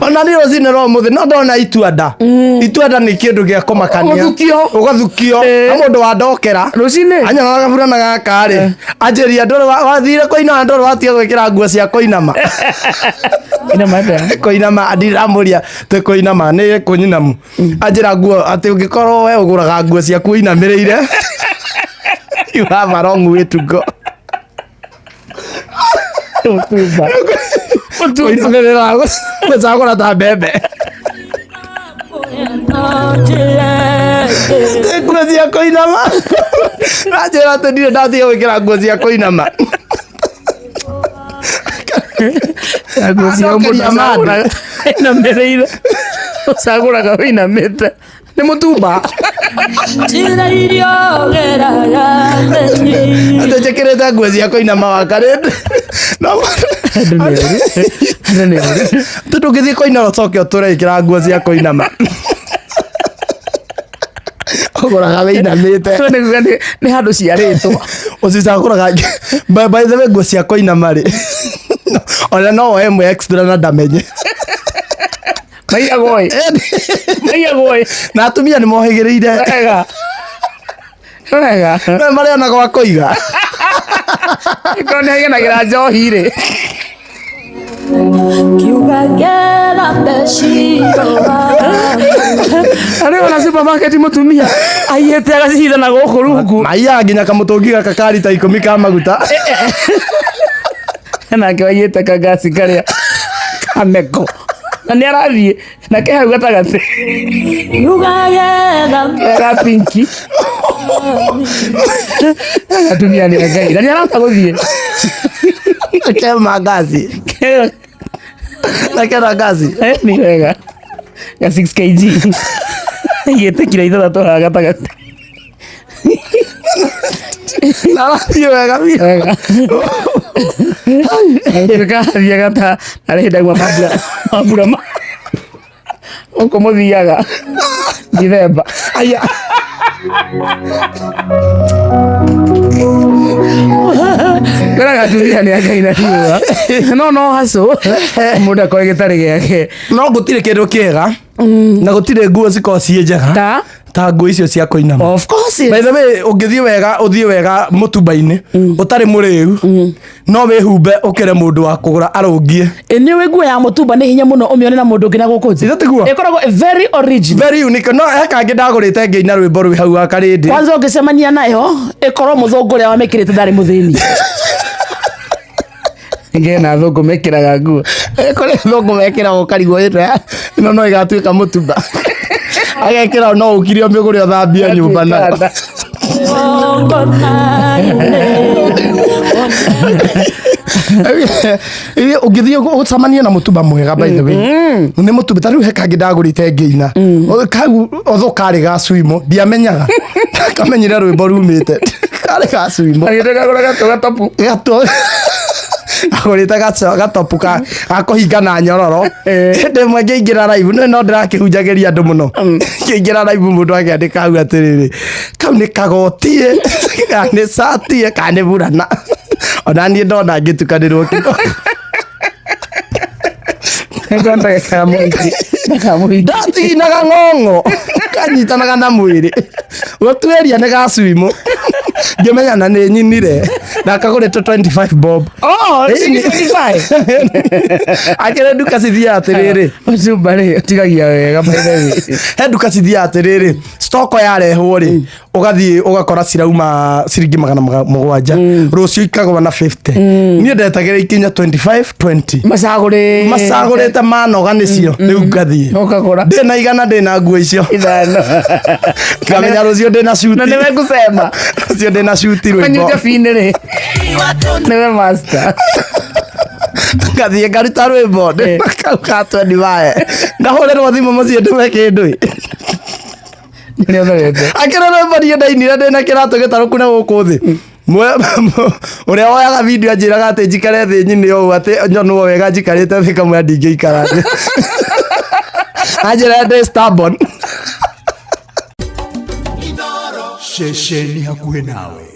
Ona nĩ rũcinĩ rwa ũmũthĩ no ndona ituanda. Ituanda nĩ kĩndũ gĩa kũmakania. Ũgathukio. Ũgathukio. Eh. Na mũndũ wandokera. Rũcinĩ? Anyona gaburana gaka rĩ. Anjĩria ndũrĩ wathire kũinama ndũrĩ watiga gwĩkĩra nguo cia kũinama. Ina mata. Kũinama ndiramũria tĩ kũinama nĩ kũnyinamu. Anjĩra nguo atĩ ũngĩkorwo we ũgũraga nguo ciaku ũinamĩrĩire. You have a long way to go. Mũtumba. Kũinamĩrĩra gũcagũra ta mbembe. Nguo cia kũinama. Anjĩra atĩ ndirĩ ndatiga gwĩkĩra nguo cia kũinama. Nguo cia mũndũ Acokeria mandũ. acagũraga inamĩrĩire. Ũcagũraga ũinamĩte. Nĩ mũtumba. Njĩra iria ũgeraga thĩ. Atĩ njĩkĩrĩte nguo cia kũinama wakarĩndĩ. No Andũ nĩ oru. Andũ nĩ oru. Tondũ ndũngĩthiĩ kũina ũcoke ũtũre ĩkĩra nguo cia kũinama. Ũgũraga wĩinamĩte. Nĩ kuga nĩ handũ ciarĩtwo. Ũcicagũraga by the way nguo cia kũinama rĩ. Ona no woe ĩmwe extra na ndamenye. Maiyagwo ĩ. Maiyagwo ĩ. Na atumia nĩ mohĩgĩrĩire. Wega. Wega. No marĩona gwa kũiga. Ĩkorwo nĩ agenagĩra njohi rĩ. Kiuga ngera Arĩ ona supermarket mũtumia aiyĩte agacihitha na gũkũ rungu. Maiyaga nginya kamũtũngi gaka ka rita 10 ka maguta. Nake waiyĩte kangasi karĩa kameko. Na nĩ arathiĩ na ke hau gatagatĩ. Ga pinki. Atumia nĩ a Ngai. Na nĩ arahota gũthiĩ. Kema ngazi. Na kena ngazi. Eh, nĩ wega. Ga 6 kg. Aiyĩte kiro ithathatũ haha gatagatĩ. Na arathiĩ wega biũ. Wega. Karathiaga ta arĩ hĩndĩ auma mambura mambura ma gũkũ mũthiaga Dithemba. Aya. Kwĩraga atumia nĩ a Ngai na riũa. No no hacũ mũndũ akorwo gĩtarĩ gĩake. No gũtirĩ kĩndũ kĩega na gũtirĩ nguo cikoragwo ciĩ njega Ta? ta nguo icio cia kũinama. Of course. By the way, ũngĩthiĩ wega ũthiĩ wega mũtumba-inĩ ũtarĩ mũrĩu no wĩhumbe ũkĩre mũndũ wa kũgũra arũngie. Ĩ nĩ ũĩ nguo ya mũtumba nĩ hinya mũno ũmĩone na mũndũ ũngĩ na gũkũ nja. Ithe tiguo? Ĩkoragwo ĩ very original. Very unique. No he kangĩ ndagũrĩte ngĩina rwĩmbo rwĩ hau wa karĩndĩ. Kwanza ũngĩcemania nayo ĩkorwo mũthũngũ ũrĩa wamĩkĩrĩte ndarĩ mũthĩni. Ngena thũngũ mekĩraga nguo. Kũrĩ thũngũ mekĩraga ũkarigwo ĩno ĩno no ĩgatuĩka mũtumba. Agekĩra no ũkire ũmĩgũre ũthambie nyũmba nayo. Ĩ, ũngĩthiĩ ũcemanie na mũtumba mwega by the way nĩ mũtumba ta rĩu he kangĩ ndagũrĩte ngĩina kau otho karĩ ga swimo ndiamenyaga kamenyire rwĩmbo rumĩte karĩ ga swimo Agĩte kagũra gatũ gatopu. gato agũrĩte gatopu ga kũhinga na nyororo. Hĩndĩ ĩmwe ngĩingĩra live no ndĩrakĩhunjagĩria andũ mũno, ngĩingĩra live mũndũ akĩandĩka hau atĩrĩrĩ, kau nĩ kagotie kana nĩ catie kana nĩ burana. Ona niĩ ndona ngĩtukanĩrwo kĩno. Ndatiginaga ng'ong'o kanyitanaga na mwĩrĩ gũtuĩria nĩ gacuimũ ngĩmenya na nĩ nyinire na kagũrĩtwo 25 bob. Oh, Ĩni. 25. Akĩrĩ nduka cithiaga atĩrĩrĩ. Ũcumba rĩ, ũtigagia wega by the way. He nduka cithiaga atĩrĩrĩ, stoko yarehwo rĩ, ũgathiĩ ũgakora cirauma ciringi 700, rũciũ ikagwa na 50. Niĩ ndetagĩra ikinya 25 20. Macagũrĩ. Macagũrĩte manoga nĩcio rĩu ngathiĩ. Ũkagũra. Ndĩna 100 ndĩna nguo icio. 5. Ngamenya rũciũ ndĩna cuti. Na nĩwe ngũcema. Rũciũ ndĩna cuti rwĩmbo. Kanyuja bini rĩ. Nĩwe master. Ngathiĩ ngaruta rwĩmbo ndĩna kau ka 25. Ngahũrĩrwo thimũ mũciĩ ndĩme kĩndũ. Nĩ ũtherete. Akĩra rwĩmbo niĩ ndainire ndĩna kĩratũ gĩtarũku na gũkũ thĩ. Ũrĩa woyaga video anjĩraga atĩ njikare thĩ nyine ũũ atĩ nyonwo wega njikarĩte thĩ kamwe ndingĩikara thĩ. Anjĩra ndĩ stubborn. Ceceni hakuhĩ nawe.